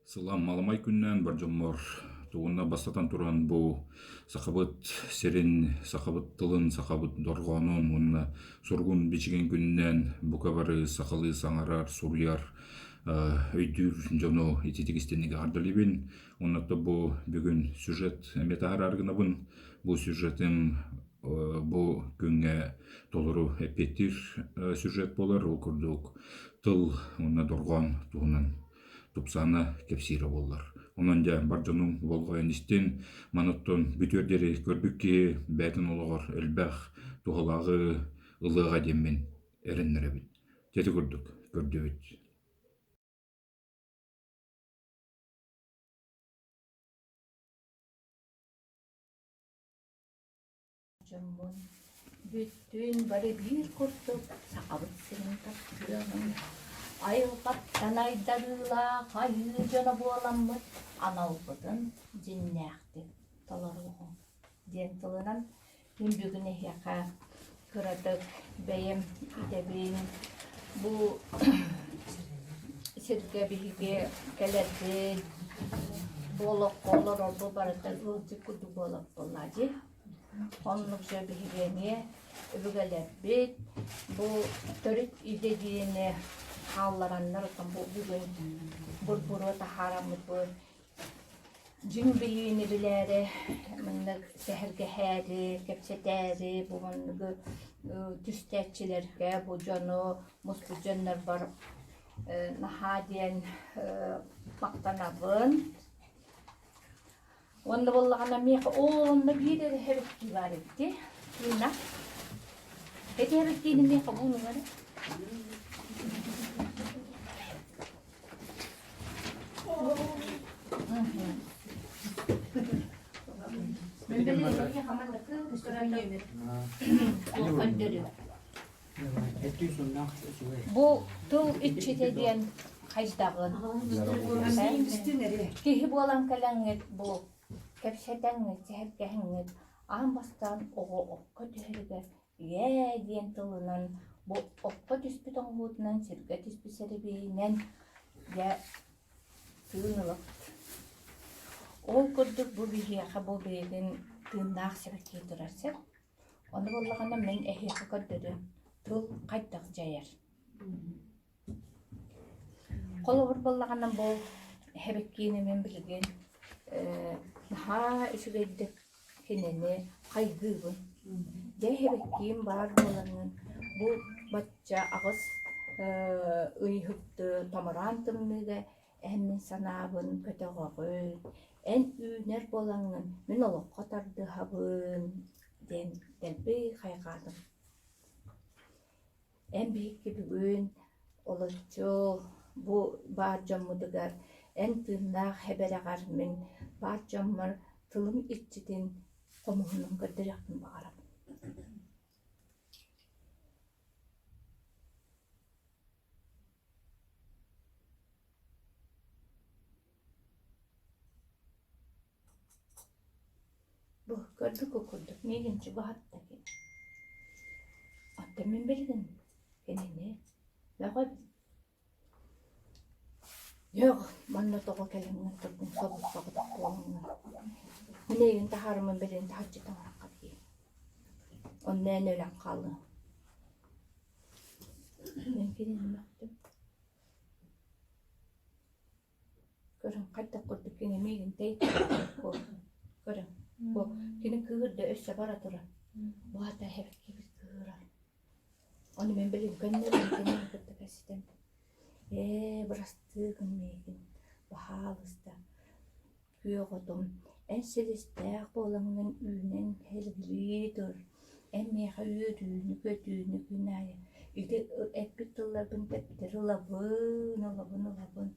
Сылам маламай күннээн бар дьоммор тугунна бастатан туран бу сахабыт сирин, сахабыт тылын, сахабыт дорҕоонун уонна суругун-бичигин күнүнэн бука бары сахалыы саҥарар, суруйар, өйдүүр дьону ититик истиҥник эҕэрдэлиибин. Уонна бу бүгүн сюжет эмиэ таһаарар гынабын. Бу сюжетым бу күҥҥэ толору эппиэттиир сюжет буолар. Ол курдук тыл уонна дорҕоон туһунан тупсаана кэпсиирэ буоллар. Онон дьэ бар дьонум болҕойон истин, маныттан бүтүөр диэри көрбүт киһи бэйэтин олоҕор элбэх туһалааҕы ылыаҕа диэммин эрэннэрэбин. Дьэ ити курдук көрдүбүт. Дьоммун бүттүүн бары биир курдук Сахабыт сирин таптыаҕыҥ, айылҕаттан айдарыылаах айыы дьоно буоламмыт аналбытын дьиҥнээхтик толоруоҕуҥ диэн тылынан мин бүгүн эһиэхэ кыратык бэйэм идэбин бу сиргэ биһиги кэлэрбит бу олоххо олорорбут барыта ыалдьыт курдук буолар буоллаа дии. Оннук дьэ биһиги эмиэ өбүгэлэрбит бу төрүт идэ диэни хааллараннар оттон бу бүгүн бурбуруо таһаараммыт бу дьиҥ билиини билээри маннык сэһэргэһээри, кэпсэтээри бу манныгы түстээччилэргэ бу дьону муспут дьоннорбор наһаа диэн махтанабын. Уонна буоллаҕына миэхэ оо онно биир эрэ эбэттии баар эбит дии. Тыына. Эти эбэттиини миэхэ буунуҥ эрэ. Бу тыл иччитэ диэн хайдаҕын киһи буолан кэлэҥҥит бу кэпсэтэҥҥит, сэһэргэһэҥҥит аан бастаан оҕо окко түһэригэр ийээ диэн тылынан бу окко түспүт оҥоһуутунан сиргэ түспүт сэрэбиэйинэн дьэ тыын ылабыт. Ол курдук бу биһиэхэ бу билигин тыыннаах сэбэккии турар сир. Ону буоллаҕына мин эһиэхэ көрдөрүөм, тыл хайдах дьайар. Холобур буоллаҕына бу эһэбиккиини мин билигин наһаа үчүгэйдик кинини хайгыыбын. Дьэ эһэбиккиин баар буолаҥҥын бу бачча аҕыс ыйыһыкты томороон тымныыга эн мин санаабын көтөҕөҕүн, эн үүнэр буолаҥҥын мин олоххо тардыһабын диэн дэлби хайҕаатым. Эн биһикки бүгүн олоччу бу баар дьоммутугар эн тыыннаах эбэрэҕэр мин баар дьоммор тылым иччитин хомуһунун көрдөрүөхпүн баҕарабын. Бу көрбүт курдук миигин чугаһатта кини. Оттон мин билигин кинини мөҕөбүн. Йох, манна тоҕо кэлэҥҥин турдуҥ собус-соҕотох буолаҥҥын. Мин эйигин таһаарыммын билигин таһырдьа таҥарахха дии. Онно эн өлөн хаалыаҥ. Мин кинини мөхтүм. Көрүҥ, хайдах курдук кини миигин тэйитэр Көрүҥ, бу кини кыыһырда өссө бара турар. Бу аата эһэбит кыыһырар. Ону мин билигин көннөрүм кинини кытта кэпсэтэн ээ бырастыы гын миигин, баһаалыста Күөх отум, эн силистээх буолаҥҥын үүнэн һэлгилии тур, эн миэхэ үөрүүнү-көтүүнү күн аайы ити эппит тылларбын тэптэр ылабын, ылабын, ылабын,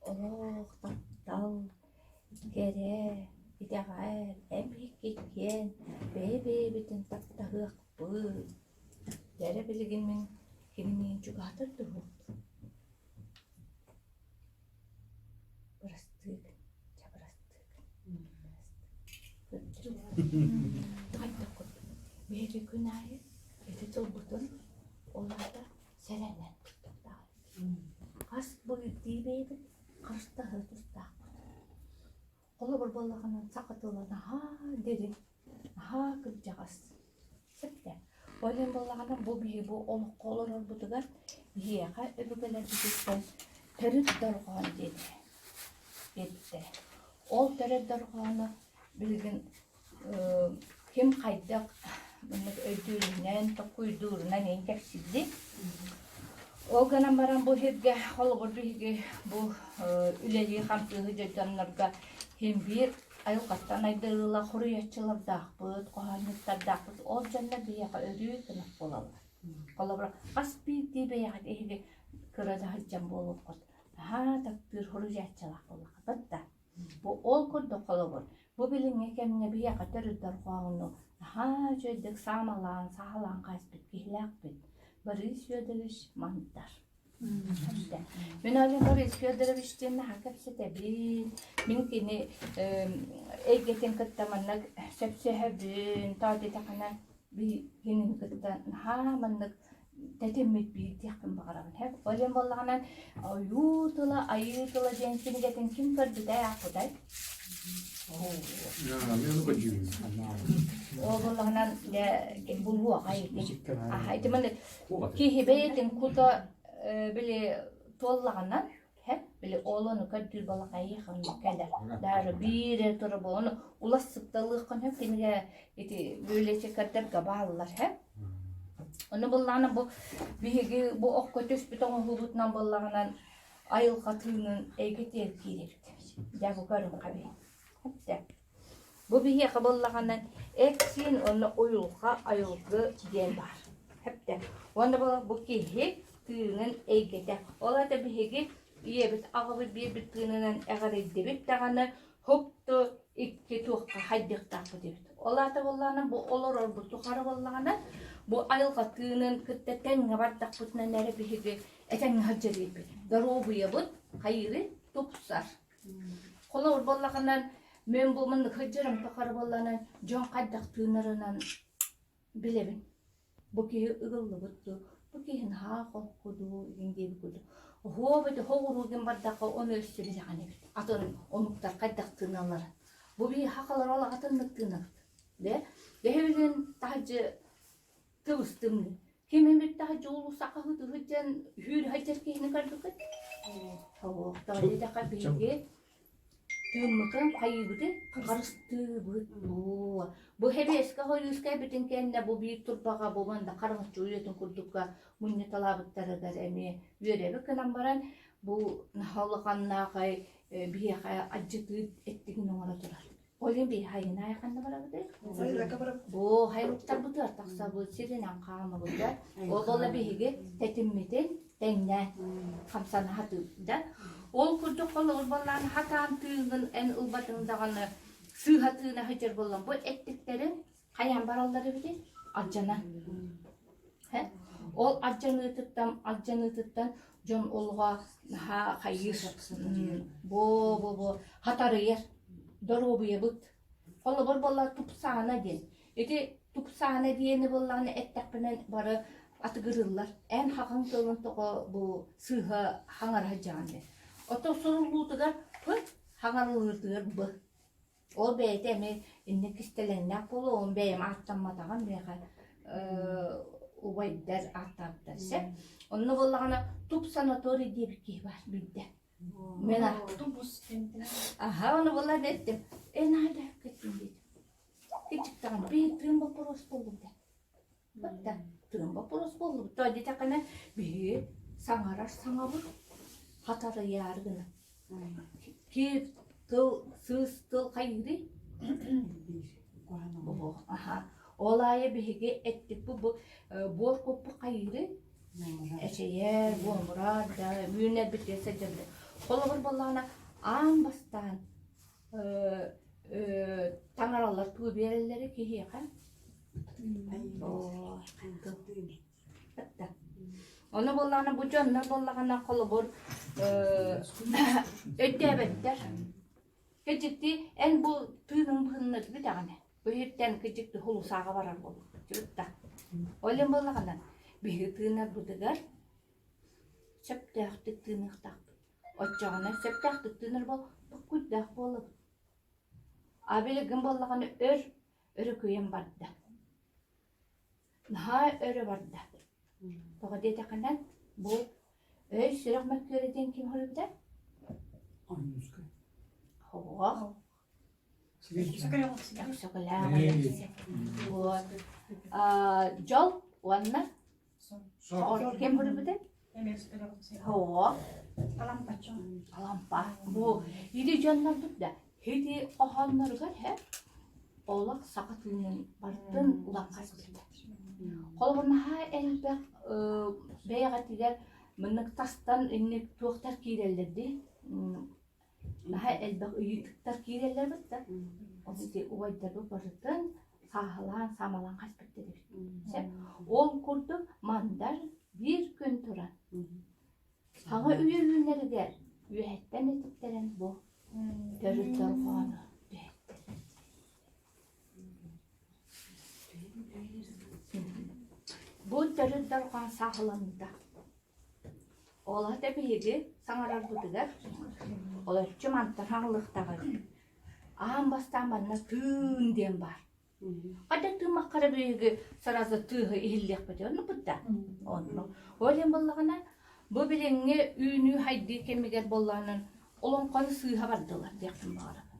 олох, таптал, кэрэ, итэҕэл, эн биһикки иккиэн бэйэ-бэйэбитин таптаһыахпыт. Дьэ эрэ билигин мин кини миигин чугаһатар дуо? Бырастыыгын, дьэ бырастыыгын, бырастыы. Хайдах курдук биһиги күн аайы ити тылбытын ол аата сэрэнэн туттуохтаах эбит. Хас бу дии бэйэбит. Харыстаһыы тустаахпыт. Холобур буоллаҕына, саха тыла наһаа дириҥ, наһаа кырдьаҕас. Сөптө. Ол иһин буоллаҕына, бу биһиги бу олоххо олорорбутугар биһиэхэ өбүгэлэрбититтэн төрүт дорҕоон диэтэ биэрбиттэрэ. Ол төрүт дорҕоону билигин ким хайдах маннык өйдүүрүнэн, толкуйдуурунан иһин кэпсиирдик. Ол гынан баран бу сиргэ холобур биһиги бу үлэлии-хамсыы дьоннорго син биир айылҕаттан айдарыылаах хоруйааччылардаахпыт, хоһоонньуттардаахпыт. Ол дьоннор биһиэхэ өрүү кынат буолаллар. Холобура, хас биирдии бэйэҕит эһиги кыра да сылдьан буолуоххут, наһаа таптыыр хоруйааччылаах буоллаххыт да. Бу ол курдук холобур, бу билиҥҥи кэмҥэ биһиэхэ төрүт дорҕоону наһаа үчүгэйдик саамалаан, саҕалаан хаалбыт киһилээхпит Борис Федорович Мандар. Мин ол Борис Федоровичтыын наһаа кэпсэтэбин, мин кини эйгэтин кытта маннык сөпсөһөбүн, тоҕо диэтэххинэ кинини кытта наһаа маннык тэтиммит биир диэхпин баҕарабын. Ол иһин буоллаҕына ойуу тыла, айыы тыла диэн кинигэтин ким көрбүтэй аахпытай? Ол буоллаҕынан дьэ булуоҕай ити. Ити маны киһи бэйэтин кута били туоллаҕынан һэп били ол ону көрдүүр балаҕайыахын кэлэр. Даже биир эрэ тура бу ону улас сыпталыаххын сөп кинигэ ити библиотекардарга бааллар һэп. Ону буоллаҕына бу биһиги бу окко түспүт оҥоһуубутунан буоллаҕынан айылҕа тыынын эйгэтигэр киирэбит. Дьэ бу көрүҥ хаби. Эптэ. Бу биһиэхэ буоллаҕына эт-сиин уонна уйулҕа айылгы диэн баар. Эптэ. Уонна бу киһи тыынын эйгэтэ. Ол аата биһиги ийэбит аҕабыт биэрбит тыынынан эҕэрийдибит даҕаны һупту икки туохха хайдыахтаахпыт эбит. Ол аата буоллаҕына бу олорорбут тухары буоллаҕына бу айылҕа тыынын кытта тэҥҥэ бардахпытынан эрэ биһиги этэҥҥэ сылдьар эбиппит. Доруобуйабыт хайыыры тупсар. Холобур буоллаҕына мен бу маннык сылдьарым тухары буоллаҕына дьон хайдах тыынарынан билэбин. Бу киһи ыгыллыбыт дуу, бу киһи наһаа холку дуу игин диэбит курдук. Оһуоб ити хоҕуруу диэн бардахха ону өссө билэҕин эбит. Атын омуктар хайдах тыыналларын. Бу биһи сахалар ол атыннык тыынабыт. Дэ, дэһэбилин таһырдьа тыбыстымны. Ким эмит таһырдьа уулуссаҕа сылдьан үүр сылдьар киһини көрбүккүт? Суох, тоҕо диэтэххэ биһиги Тыыммытын хайыыбытый? Харыстыыбыт. Оо, бу Хэбиэскэ Хойууска эбитин кэннэ бу биир турбаҕа бу манна хараҥаччы уйатын курдукка мунньуталаабыттарыгар эмиэ үөрэбит гынан баран бу наһаа улаханнаахай биһиэхэ алдьатыы эттигин оҥоро турар. Ол иһин биһи хайын аайы ханна барабытый? Бу хайылыктарбытыгар тахсабыт, сиринэн хаамабыт да. Ол буолла биһиги тэтиммитин тэҥнээн хамсана сатыыбыт да. Ол курдук холобур буоллаан хатаан тыыгын эн ылбатыҥ даҕаны сыыһа тыына сылдьар буоллаҥ бу эттиктэрин хайаан бараллар эбитий? Алдьана. Ол алдьаныытыттан алдьаныытыттан дьон олоҕо наһаа хайыыр бу бу бу хатарыйар доруобуйабыт холобур буолла тупсаана диэн ити тупсаана диэни буоллаҕына эттэхпинэ бары атыгырыыллар эн хаҕыҥ тылын тоҕо бу сыыһа хаҥара сылдьаҕын диэн оттон суруллуутугар п хаҥарылыытыгар б Ол бэйэтэ эмиэ инник кистэлэҥнээх буолуо, ол бэйэм ааттамматаҕым миэхэ убайдар ааттаабыттар сөп. Онно буоллаҕына туп санаторий диэбит киһи баар биирдэ. Мен Аха, ону буолла эттим. Э, наада кэттим диэтим. Кичиктаҕын биир тыын боппуруос буоллубут. Бытта тыын боппуруос буоллубут. То диэтэххинэ биһиги саҥарар саҥабыт хатарыйаары гына. Киир тыл, сыыс тыл хайыырый? Аха. Ол аайы биһиги эттикпит бу буор куппут хайыырый? Эчэйэр, буомурар да, үүнэрбит сылдьабыт. Холобур буоллаҕына, аан бастаан таҥаралар тугу биэрэллэрэ киһиэхэ? Ону буоллаҕына бу дьоннор буоллаҕына холобур өйдөөбөттөр. Кыдьыкты эн бу тыыныҥ быһынна бүтэҕинэ. Бу иһиттэн кыдьыкты хулусааҕа барар буолуохпут. Ол иһин буоллаҕына биһиги тыынарбытыгар сөптөөхтүк тыыныахтаахпыт. Оччоҕуна сөптөөхтүк тыынар буол, токкуйдаах буолабыт. А билигин буоллаҕына өр өрүкүйэн барда. Наһаа өрө барда. Тоҕо диэтэххинэ, бу өй-сүрэх мөккүөрэ диэн ким хоруйбута? Ойуунускай. Оҕо. Өксөкүлээх Вот. Дьол уонна сор ким хоруйбута? Оҕо. Алампа. Бу ити дьоннорбут да ити хоһоонноругар һэ олох саха тыынын барытын улаҥхаспыт. Холобур наһаа элбэх бэйэҕитигэр маннык тастан инник туохтар киирэллэр дии наһаа элбэх ыйытыктар киирэллэр эбит да ол ити убайдарбыт барытын сааһылаан саамалаан хаспыттар эбит ол курдук мандар биир күн туран Саҥа үйэ үүнэригэр үөһэттэн этиттэрэн бу төрүт дорҕоону түһэттэр. Бу төрүт дорҕоон сааһыламмыта. Ол аата биһиги саҥарарбытыгар олоччу мантан хаалыахтаҕай. Аан бастаан манна тыын диэн баар. Хата тыымаххара биһиги сразу тыаһы иһиллиэхпит оннукпут да онно. Ол иһин буоллаҕына бу билиҥҥи үүнүү-хайдыы кэмигэр буоллаҕынан олоҥхону сыыһа бардылар диэхпин баҕарабын.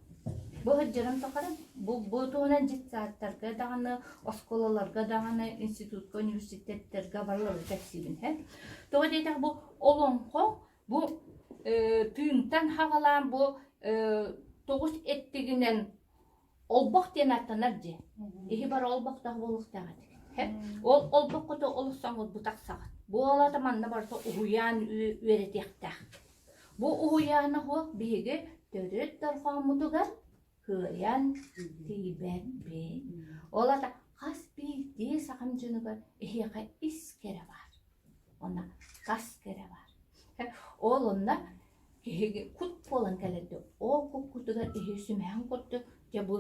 Бу сылдьарым тухары бу, бу туһунан детсадтарга даҕаны, оскуолаларга даҕаны, институтка, университеттарга барыларга кэпсиибин һэ. Тоҕо диэтэх бу олоҥхо бу тыынтан хаҕалаан бу тоҕус эттигинэн Олбох диэн ааттанар дии. Иһи бары олбохтоох буолуохтаах этик. Ол олбоххото олус соҥурбутах саҕат. Буолата манна барыта уһуйаан үөрэтиэхтээх. Бу уһуйаана суох биһиги төрүт дорҕооммутугар кыайан тиийбэппит. Ол ата хас биирдии сахам дьонугар эһиэхэ ис кэрэ баар. Онно тас кэрэ баар. Ол онно киһиги кут буолан кэлэрдэ ол куккутугар иһи сүмэһин курдук дьэ бу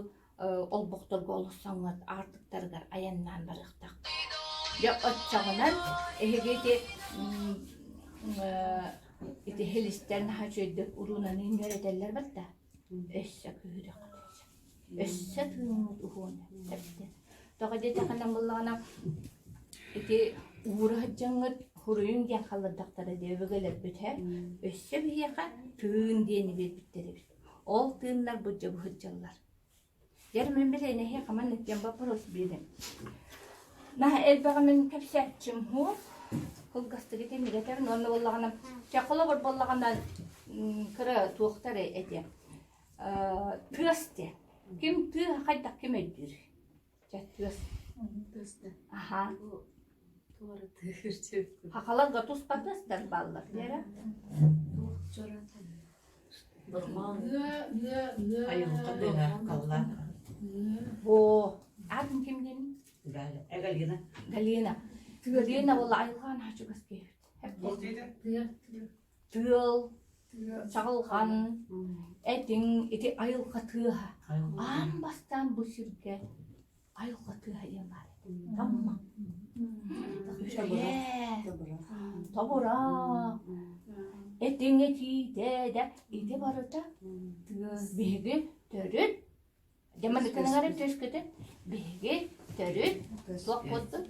олбохторго олоссоҥҥот аартыктарыгар айаннаан барыахтаах. Дьэ оччоҕунан эһиги ити ити хилистэр наһаа үчүгэйдик уруунаны үөрэтэллэр барда. Өссө күүһүрүөххэ Өссө тыыммыт уһуон эптэ. Тоҕо диэтэххинэ буоллаҕына ити уура сылдьаҥҥыт хуруйун диэн халлардахтара диэ өбүгэлэрбит һэ өссө биһиэхэ тыын диэни биэрбиттэр эбит. Ол тыыннар бу сылдьаллар. Дьэр мин билэн эһиэхэ маннык диэн вопрос биэрим. Наһаа элбэҕи мин кэпсээччим һуу кылгастык итинник этэбин уонна буоллаҕына чэ холобур буоллаҕына кыра туохтар этиэ тыас диэн. Ким тыа хайдах ким өйдүүр? Чэ тыас. Тыас да. Аха. Туора тыыр Хахаларга туспа тыастар бааллар, диэрэ. Туох чоран. Айылҕа тыаһа халлаан. Бу аатын ким диэн? Галина. Галина. Галина буолла айылҕаан чугас киһибит. Тыал, чаҕылҕан, этиҥ, ити айылҕа тыаһа. Аан бастаан бу сиргэ айылҕа тыаһа диэн баар этэ. Тамма. Үчүгэй. Тобура. Этиҥ этиитэ да ити барыта тыас биһиги төрүт Дьэ маныкыныгар түөскүтүн биһиги төрүт туох буолтун?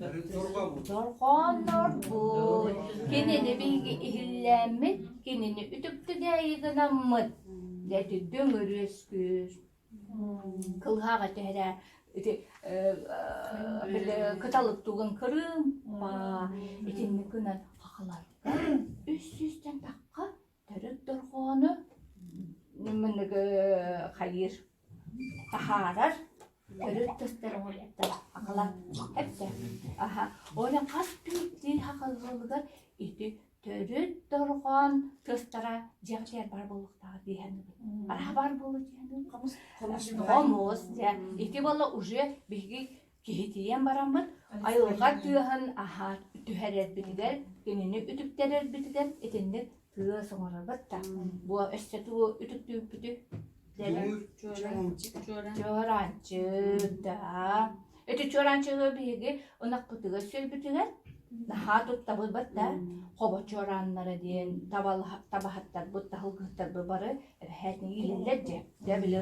Дорҕооннорбут. Кинини биһиги иһиллээммит, кинини үтүктүгээйи гынаммыт. Дьэ ити дөҥөр үөскүүр. Кылһааҕа түһэрэ ити били кыталык тугун кырыымпа итинник гынан хахаларга үс сүүстэн тахха төрүт дорҕоону маннык хайыыр таһаарар төрүт тыстар оҥорбуттар акала эптэ аха ону хас биирдии хахаллыылыгар ити төрүт дорҕоон тыстара дьиэҕитигэр бар буолуохтааҕа дии саныыбын араха бар буолуо дии саныыбын хомус дьэ ити буолла уже биһиги киһитийэн бараммыт айылҕа тыаһын аһа түһэрэрбитигэр кинини үтүктэрэрбитигэр итинник тыас оҥоробут да бу өссө тугу үтүктүүппүтүй Чуораанчык да. Ити чуораанчыгы биһиги ынахпытыгар сүөлбүтүгэр. Наһаа туттабыт да хобо чуорааннара диэн табаһыттарбыт, таһылгыһыттарбыт бары эбэһээтин иилэллэр дьэ. Дьэ били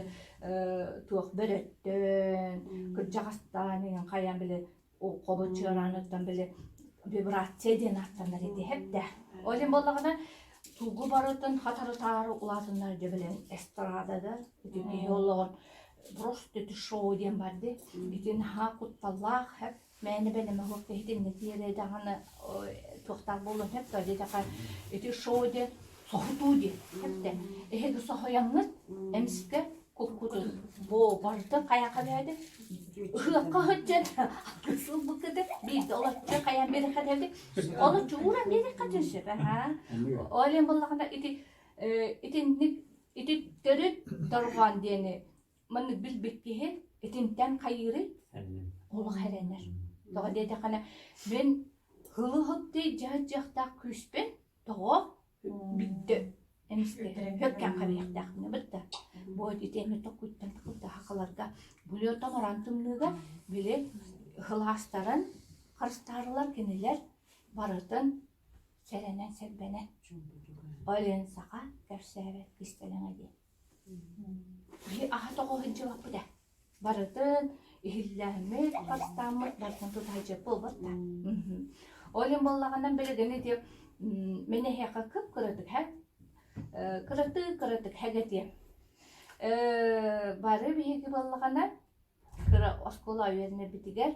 туох бөрөттөн, кырдьаҕастаан иһин хайаан били хобо чуорааныттан били вибрация диэн ааттанар ити хэптэ. Ол иһин буоллаҕына тугу барытын хатарытаары улаатыннар дьэ билэн эстрадада ити киһи олоҕун просто ити шоу диэн бар дии. Ити наһаа кутталлаах хэп мээнэ бэлэмэ суох киһитиннэ тиэрэ даҕаны туохтаах буолуон сөп дуо диэтэххэ ити шоу диэн соһутуу диэн сөп эһиги соһуйаҥҥыт эмискэ куккутун бу барытын хайаха бэйэти ыһыахха сылдьан сылбыккыты биирдэ олоччу хайаан биэрэххэ дэбит олоччу ууран биэрэххэ сөп аhaa ол иһин буоллаҕына ити итинник ити төрүт дорҕоон диэни Маннык билбит киһи итинтэн хайыырый? Олох эрэнэр. Тоҕо диэтэххинэ, мин һылы-һыттыы дьаһайдьыахтаах күүспүн тоҕо бүттэ эмискэ хөккөн хабыйахтаахпын бытта. Бу ити эми токуйттан тахылта хахаларга булетом оран тымныыга били һылаастарын харыстаарылар кинилэр барытын сэрэнэн сэрбэнэн. Ол иһин саха кэпсээбэт кистэлэҥэ диэн. Биһи аһа тоҕо сылдьыбаппыт ээ. Барытын иһиллээммит, харыстааммыт, барытын тута сылдьыбыт буолбат да. Ол иһин буоллаҕына билигин ити мин эһиэхэ кып-кыратык һэ кыратык-кыратык хэгэтиэм. Бары биһиги буоллаҕына кыра оскуола үөрэнэрбитигэр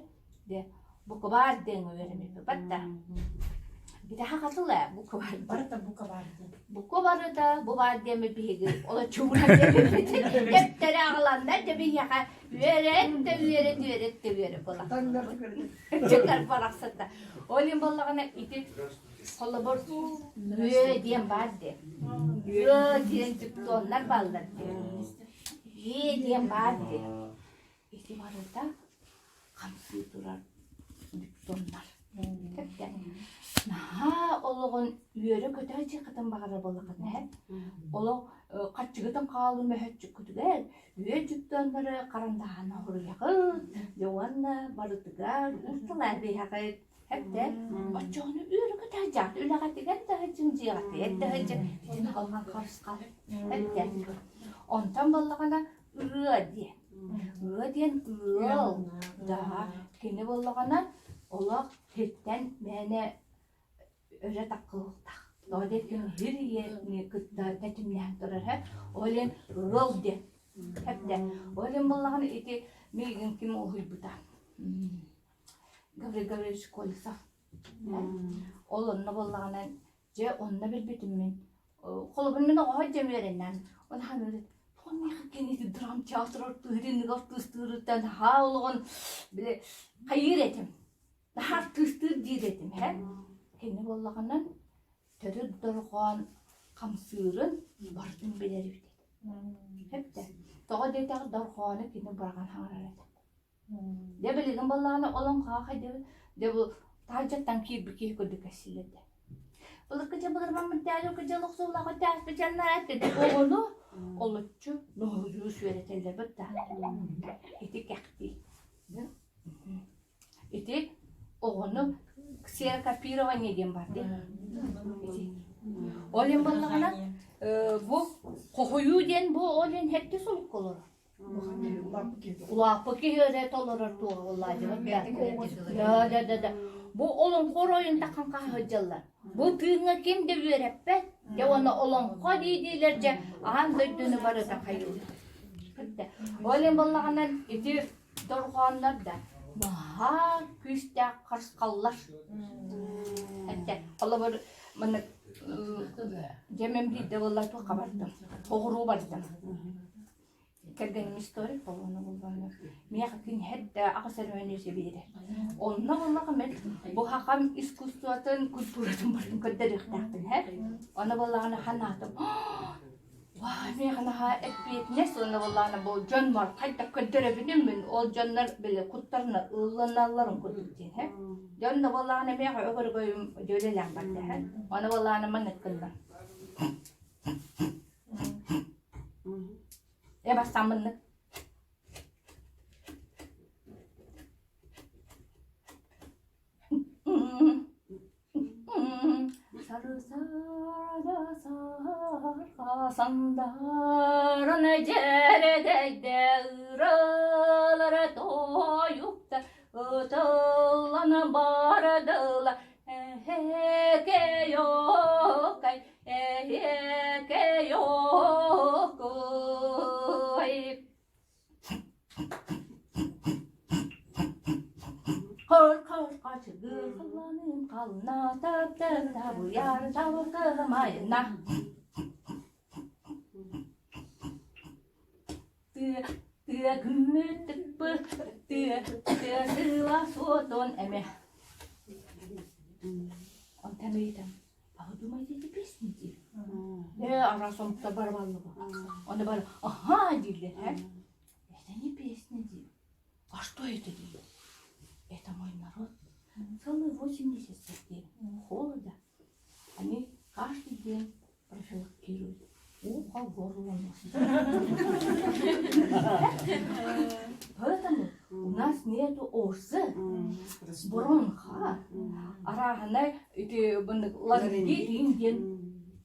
дьэ букубаар диэн үөрэммиппит да ити хахатыл ээ букубаар Барыта букабаар диэн. Буку барыта бу баар диэммит биһиги олоччугунан диэбиппит дэптэри аҕаланнар дьэ биһиэхэ үөрэт да үөрэт үөрэт да үөрэ буолар барахсатта ол иһин буоллаҕына ити холобур үө диэн баар диэн үө диэн дьуптуоннар бааллар диэн Ээ диэн баар дии. Ити барыта хамсыы турар диктоннар. Тэптэ. Наһаа олоҕун үөрэ-көтө дьиэххитин баҕарар буоллаххытына һэ. Олох хаччыгытын хаалын мөһөччүккүтүгэр үө дьуктоннары харандааһына хоруйаҕыт, дьэ уонна барытыгар уусталаа биһэҕит. Эптэ оччоҕуна үөрэ-көтө сылдьаҕыт, үлэҕитигэр да сылдьыҥ, дьиэҕитигэр да сылдьыҥ, итини халҕан харысхал. Эптэ Онтон буоллаҕына ыа диэн. Ыа диэн ыал. Да, кини буоллаҕына олох сиртэн мээнэ өрө таккылыктаах. Тоҕо диэтэххэ сир ийэни кытта тэтимнээн турар һэ. Ол иһин ыал диэн. Эптэ Ол иһин буоллаҕына ити миигин ким уһуйбута. Гаврил Гаврильевич Колесов. Ол онно буоллаҕына дьэ онно билбитим мин. Холобур мин оҕоһо дьэм үөрэннээн он ханыыр миэхэ кинити драмтеатр артыыһын артыыстыырыттан наһаа олоҕун били хайыыр этим. Наһаа артыыстыыр диир этим һэ. Кини буоллаҕынан төрүт дорҕоон хамсыырын барытын билэр эбит этэ. Эптэ. Тоҕо диэтэх дорҕоону кини быраҕан хаҥарар этэ. Дьэ билигин буоллаҕына олоҥхоҕо хайдыбыт дьэ бу таһырдьаттан киирбит киһи курдук кэссиилэр дэ. Былыргы дьэ былырмаммыттаары кыдьал охсуулаах тааспычаннар этэ оҕону олоччу ноһуйуу үөрэтэллэр бытта. Ити кэхтии. Ити оҕону ксерокопирование диэн бар дии. Ити. Ол иһин буоллаҕына бу хоһуйуу диэн бу ол иһин хэттис олукка олорор. Улааппыт киһи эрэ толорор туоҕа буоллаадьыбат да да да да бу олоҥхо оройун таххан хаһа сылдьаллар бу тыыҥҥа ким да үөрэппэт дьэ уонна олоҥхо дии-диилэр дьэ аан дойдуну барыта хайыыллар ол иһин буоллаҕына ити дорҕооннор да наһаа күүстээх харысхаллар этэ холобур маннык дьэ мин биирдэ буолла туохха бардым оҕуруо бардым Кэргэним историк буолуону булланна. Миэхэ күн һэрдэ аҕыс өрөөнү биэрэр. Онно буоллаҕа мен бу хахам искусствотын, культуратын барытын көрдөрүөхтээхпин һэ. Ону буоллаҕына ханаатым. Ваа, миэхэ наһаа эппиэтинэс уонна буоллаҕына бу дьонмор хайдах көрдөрөбүнүм мин ол дьоннор били куттарына ылланалларын курдук диэн һэ. Дьон да буоллаҕына миэхэ өгөргөйүм дьүөлэлээн барда һэ. Ону буоллаҕына маннык гынным. Э бастааммыннык. Сандаран дьэрэдэйдэ ыралара тойукта ытыллан бардыла эһэкэйокай эһэкэйокой Хор-хор-хачыгыр халлааным хална таптан табыйар табыкымайна Тыа, тыа күммүт тыкпыт, тыа, тыа тыла суотун эмэ. Онтон ыйытам, а вы думаете, эти песни диир? Э, араас омуктар барабаллар. Оны бар, ага дииллэр, э? Это не песня диир. А что это диир? Это мой народ. Целые 8 месяцев день холода. Они каждый день профилактируют. Ухо, горло, нос. Поэтому у нас нету ОРЗ, бронха, арааһынай ити ларинги диэн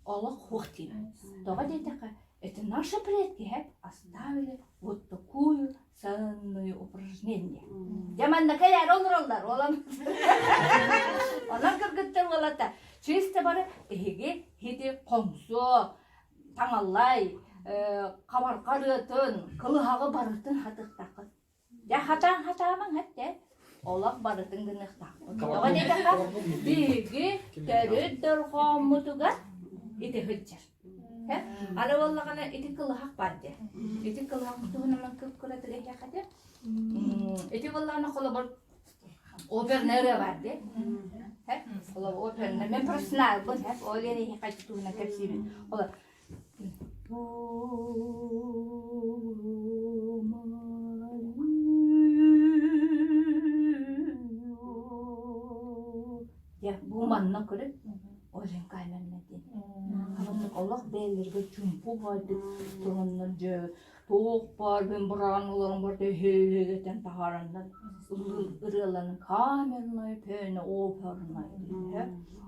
олох хуох диэн. Тоҕо диэтэххэ, это наши предки оставили вот такую ценную упражнение. Дьэ манна кэлээр олороллор, олан онон кыргыттар уолата чисто бары эһиги хити хоҥсуо, таҥаллай, хабарҕа ырыатын, кылыһаҕы барытын хатыахтааххыт. Дьэ хатаан хатаамаҥ эттэ, олох барытын гыныахтаахпыт. Тоҕо диэтэххэ, биһиги төрүт дорҕооммутугар ити сылдьар. Аны буоллаҕына ити кылыһах баар дии. Ити кылыһах туһунан кып-кыратык этиэххэ Ити буоллаҕына холобур оперная ырыа баар дии. Холобур оперная. Мен профессионалбын, ол иһин хайдах туһунан кэпсиибин. Холобур Дьэ, бу манна көрүт Олен кайманна диэн. Хабаннык олох бэйэлэргэ чумпу баайдык туһуннар дьэ туох баар мин быраан олорон барда үһүгэтэн таһаараннар ырыаларын камерной пөөнө опернай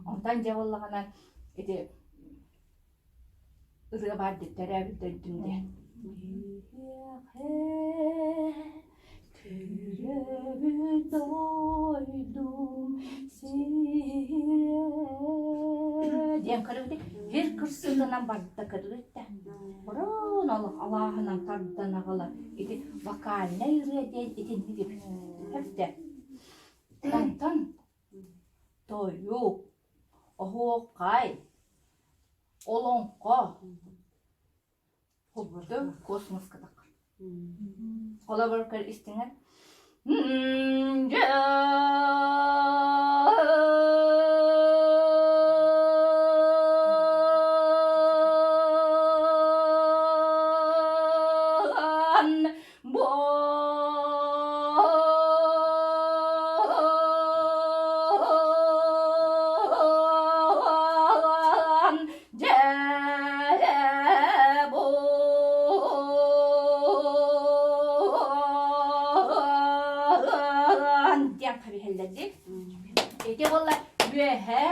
Онтон дьэ буоллаҕына ити ырыа баар дип төрөөбүт дойдум диэн. Төрөөбүт дойдум сирэ диэн көрүбүтэ сир кырсытынан барда көрүбүттэ. Бұрын алааһынан тардан аҕала ити вокальнай ырыа диэн итинник эбит. Хэптэ. Онтон тойук, оһуохай, олоҥхо Холборду космоска таххар. Холобур көр истиҥэр Буолан дьэ буолан диэн кэбиһэллэр дии. Ити буолла үөһэ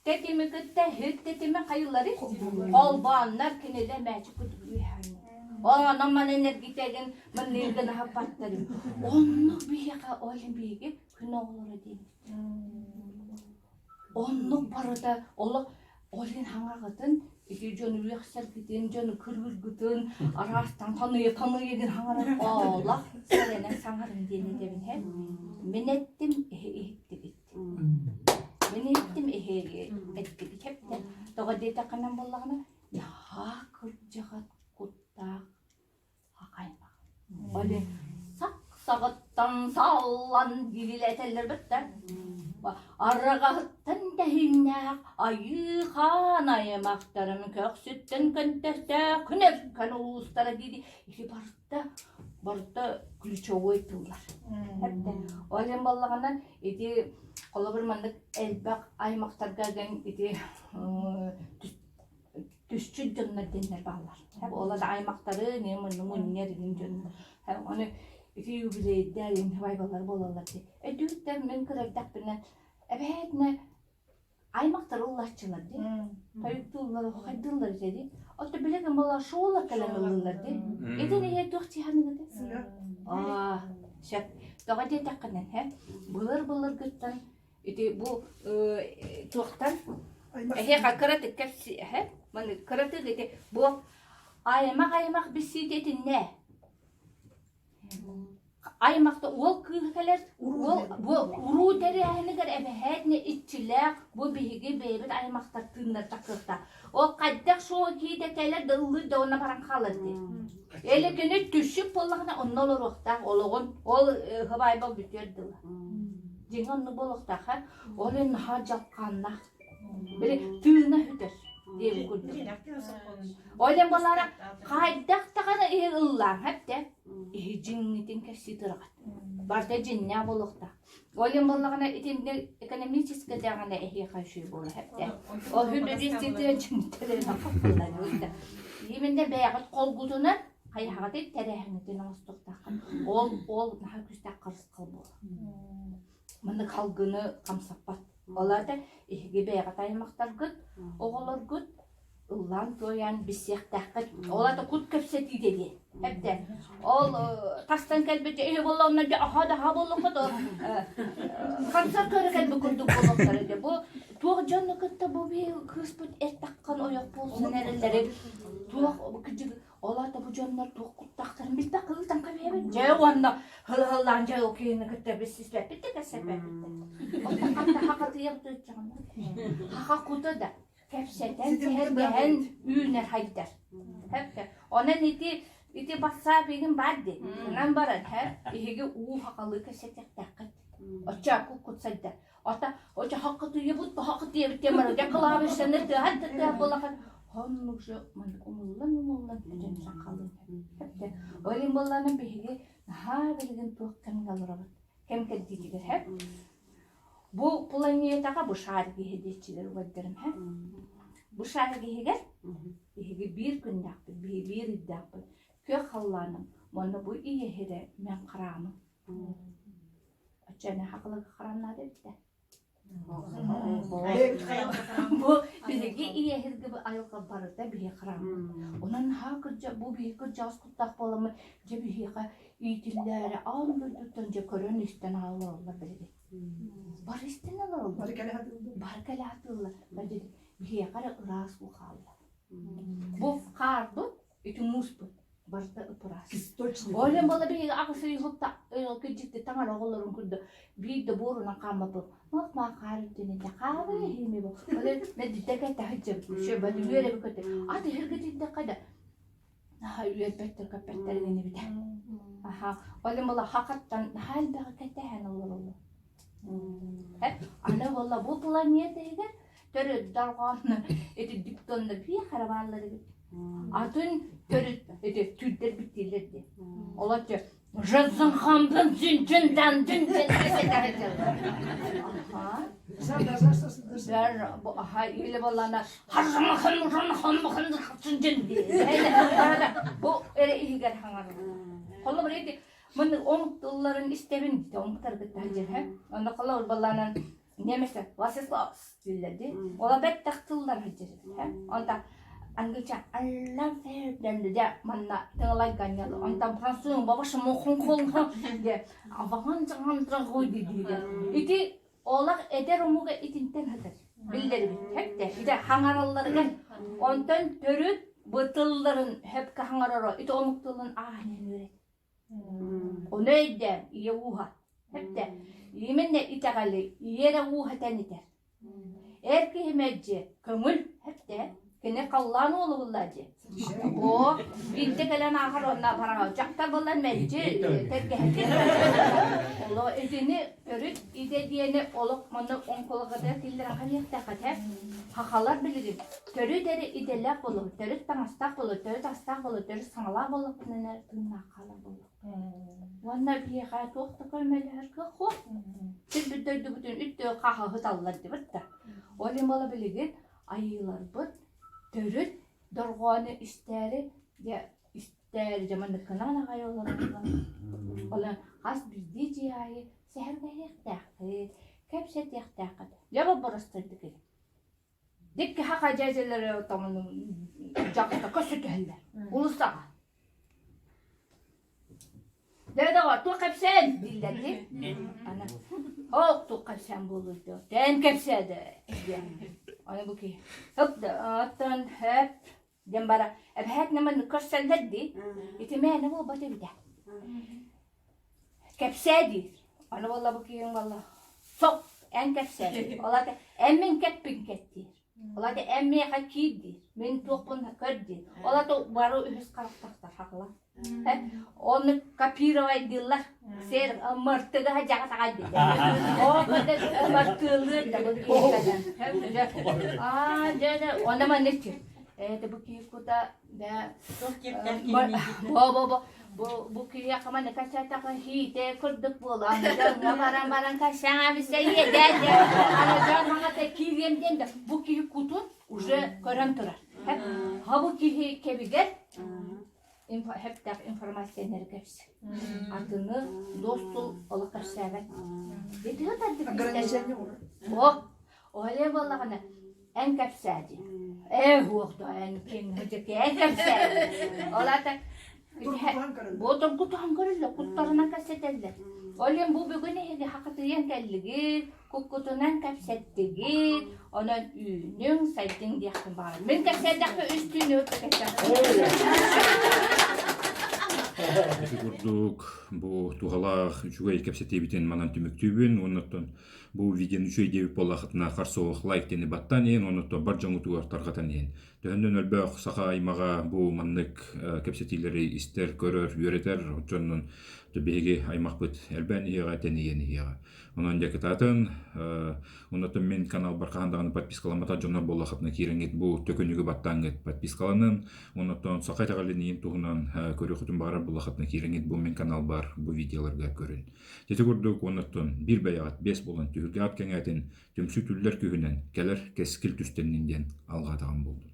тэтими кытта һүт тэтими хайыллары холбооннор кинилэр мээчик курдук үөһээннэр. Онон маны энергитэгин манныгын аһаппаттарым. Оннук биһиэхэ ол биһиги күн оҕолоро диэн. Оннук барыта олох ол иһин хаҥаҕытын ити дьону үөхсэргитин, дьону кыргыргытын араастан ханыйа ханыйа хаҥарар олох сэрэнэн саҥарын диэн этэбин һэ. Мин эттим эһи иһиттигит. Мин иһиттим эһи эттигит хэптэ. Тоҕо диэтэххинэн буоллаҕына наһаа кырдьаҕат куттаах хахаймах. Ол сак саҕыттан саллан дилилэтэллэр бытта. Арҕаһыттан тэһииннээх айыы хаан аймахтарын көхсүттэн көнтөстөөх күнөркөн улуустара дири ити барыта барыта ключевой тыллар. Ол иһин буоллаҕына ити холобур маннык элбэх аймахтарга гэн ити түсчүт дьоннор диэннэр бааллар. Ол аймахтары мунньар иһин дьоннор. Ону ити юбилейдэр иһин байбаллар буолаллар дии. Өйдүүттэн мин кыра эрдэхпинэ эбээтинэ. Аймактар ыллааччылар дии. Тойуктууллар, хайдыыллар этэ дии. Оттон билигин буолла шоулар кэлэн ыллыыллар дии. Итини иһэ туох тиһаныгыт? Аа, сөп. Тоҕо диэтэххинэ, һэ, былыр-былыргыттан ити бу туохтан эһиэхэ кыратык кэпси һэ, маны кыратык ити бу аймах-аймах биссиитэ итиннэ. Аймахта уол кыыһа кэлэр, уол бу уруу тэрээһинигэр эбэһээтинэ иччилээх бу биһиги бэйэбит аймахтар тыыннар такыахтаах. Ол хайдах суол киһитэ кэлэр да ыллыыр да онно баран хаалар дии. Эле кини түшүк буоллаҕына онно олоруохтаах олоҕун ол хыбайбал бүтүөр дылы. Дьиҥэ онно буолуохтаах ха. Ол эн наһаа дьалхааннаах. Били тыына сүтэр диэбит курдук. Ол иһин балара хайдах даҕаны иһи ыллаан хэптэ иһи дьиҥҥитин кэпсии тураҕыт. Барыта дьиннээх буолуохтаах. Ол иһин буоллаҕына итинник экономическай даҕаны эһиэхэ үчүгэй буола хэптэ. Ол хүбэбиэститэ дьиҥтэлэрин Именно бэйэҕит холгутунан хайаҕытый тэрээһиҥҥитин оҥостуохтааххын. Ол ол наһаа күүстээх харысхал буолар. Маннык халгыны хамсаппат. Ол аата эһиги бэйэҕит аймахтаргыт, оҕолоргут ыллаан-туойан билсиэхтээххит. Ол аата кут кэпсэтиитэ диэн. Эбдэ. Ол тастан кэлбит эһи буолла онно дьэ аха да аха буоллаххыт концерт көрө кэлбит курдук буолуохтара дьэ. Бу туох дьону кытта бу биһи кыыспыт эр таххан ойох буолсан эрэллэрин туох кырдьык Ол аата бу дьоннор туох куттаахтарын билбэт кыылтан кэбиһэбит. Дьэ уонна хыл-хыллаан дьэ ол киһини кытта билсиспэппит да кэпсэппэппит да. Оттон хатта хахатыйах дыаччаҕына. Хаха кута да кэпсэтэн сэһэргэһэн үүнэр хайдар. Хэппэ. Онон ити ити бассаап игин баар дии. Ынан баран һэ иһиги уу хахалыы кэпсэтиэхтээххит. Оччо кут сайдар. Ата очо хаккытыйыбыт хакытыйабыт диэн баран дьэ кылаабышаны тыаһан да тыаһа буоллахан оннук же маннык умуллан умуллан бүтэн хаалыан сөп Ол иһин буоллаҕына биһиги наһаа билигин туох кэмҥэ олоробут кэм кэрдиитигэр һэ бу планетаҕа бу шар киһи диэччилэр убайдарым һэ бу шар киһигэр биһиги биир күннээхпит биһиги биир ыйдаахпыт күөх халлааным уонна бу ийэһирэ мен хараамым Оччону хахылыгы харамнаата эбитэ. Бу биһиги ийэһирги айылҕа барыта биһи хараммыт. Онон наһаа кырдьа бу биһи кырдьаҕас куттаах буоламмыт дьэ биһиэхэ иитиллээри аан дойдуттан дьэ көрөн-истэн олороллор билигин. Бары истэн олороллор. Бары кэлэ сатыыллар. Бары кэлэ сатыыллар. Биһиэхэ эрэ ыраас уу хаалла. Бу хаарбыт ити мууспут барыта ыпыраас. Ол иһин буолла биһиги аҕыс ый уһукта кырдьыкты таҥара оҕолорун курдук биир да буорунан хааммаппыт. Мах мах хаар үрдүнэн этэ хаабы иһими бу. Ол иһин мэддитэ кэтэ сылдьабыт. Шөбөт үөрэби көтө. Ат иһиргэ тиийдэххэ да наһаа үөрбэттэр көппөттөр инибитэ. Аха. Ол иһин буолла хахаттан наһаа элбэҕи кэтэһэн олороллор. Аны буолла бу планета иһигэр төрүт дорҕоон ити диктоннар биир харабааллар эбит. Атын төрүт ити түүрдэр биттииллэр дии. Олоччу Жынсын хамдын зүнчүндан дүнчүн Аха или боллана Бу эрэ иһигэр хаҥарар. Холобур ити мын омук тылларын истэбин омуктаргыттан дьэ Онно холобур болланан немесе was ist los дииллэр дии. Ола бэттэх тыллар сылдьар Онта англича аллам ферденди де манна тылай ганнялы. Онтан французун бабашы мохун холха де авахан жаган диде. Ити олах эдэр омуга итинтен хатар. Биллербит хепте. Ите хаңаралларыгар онтон төрүт бу тылларын хепке хаңараро ити омук тылын ааһын үөрэт. Ону өйдөөн ийэ ууһа. Эптэ, именно итэҕэли ийэ эрэ ууһа тэнитэр. Эр киһи мэлдьи көҥүл эптэ, кини халлаан уолу булла дьи. Оо, биирдэ кэлэн ааһар онно бараҕа дьахтар буолан мэлдьи тэлгэһэтин. Оло итини төрүт идэ диэни олох манна оҥкулаҕытыгар киллэрэн ханиэхтээх этэ. Хахалар билигин төрүт эрэ идэлээх буолуо, төрүт таҥастаах буолуо, төрүт астаах буолуо, төрүт саҥалаах буоллахпына эрэ тыыннаах хаалар буолуо. Уонна биһиэхэ туох да көмөлөһөр кыах суох. Сирбит дойдубутун үттүө хаһыһыталлар дибит да. Ол иһин буола билигин айыыларбыт төрүт дорҕоону истээри дьэ истээри дьэ манныккынан аҕай олороллор. Онон хас биирдии дьиэ аайы сэһэргэһиэхтээххит, кэпсэтиэхтээххит. Дьэ боппуруостардык. Дикки хака дьээдьэлэри томону дьахта көсүтүһэллэр. Улусаҕа. Дөөдөҕө туох кэпсээн дииллэр дии. Ана Ок туох кэпсээн буолуой дуо? Тэн кэпсээдэ диэн. Аны бу киһи Хөп да оттон хөп диэн бара эбэһээт нэмэн көрсөллөр дии. Ити мээнэ буолбат эбитэ. Кэпсээ диир. Аны буолла бу киһиҥ буолла Соп эн кэпсээ диир. Ол аата эн мин кэппин кэт диир. Ол аата эн миэхэ киир диир. Мин туохпун көр диир. Ол аата бары үһүс харахтахтар хахла. Оны копировайдыыллар. Сэр мартыга дьаҕа таҕай дииллэр. Оо, мартыылыыр да бу киһи Аа, дьэ, дьэ, онно маннык Это бу киһи кута да бо бо бо бу бу киһиэхэ манна кэпсээтэххэ хиитэ курдук буолан дьоҥҥо баран баран кэпсээҥ эбисэ иэдээн аны дьон хаҥата киириэм диэн да бу киһи кутун уже көрөн турар ха бу киһи кэбигэр хэптээх информацияны кэпсэ атыны достул олох кэпсээбэт О, оле буоллаҕына эн кэпсээ дии. Ээ уох да эн ким дьэки эн кэпсээ. Ол аата бу тургутуһан көрүллэр, куттарынан кэпсэтэллэр. Ол иһин бу бүгүн эһиги хакытыйан кэллигит, куккутунан кэпсэттигит, онон үүнүҥ, сайдыҥ диэхпин баҕарабын. Мин кэпсээтэхпэ үс түүнү Ити курдук бу туһалаах үчүгэй кэпсэтиибитин манан түмүктүүбүн уонна оттон Бу видеоны үчүгэй диэбит буоллахытына харсуох лайк диэни баттаан иһин уонна бар дьоҥҥутугар тарҕатан иһин. Төһөннөн өлбөх саха аймаҕа бу маннык кэпсэтиилэри истэр, көрөр, үөрэтэр оччоннон биһиги аймахпыт элбээн иһиэҕэ, тэнийэн иһиэҕэ. Онон дьэ кытаатын, оннотон мин каналбар хаһан даҕаны подпискаламматах дьоннор буоллахытына киирэҥҥит бу төкүнүгү баттааҥҥыт подпискаланын, оннотон саха итэҕэлин туһунан көрүөххүтүн баҕарар буоллахытына киирэҥҥит бу мин каналбар бу видеоларга көрүн. Ити курдук уоннаттан биир бэйэҕит биэс буолан түһүлгэҕит кэҥээтин, түмсүү түллэр күүһүнэн кэлэр кэскил түстэннин диэн алҕаатаҕым буоллун.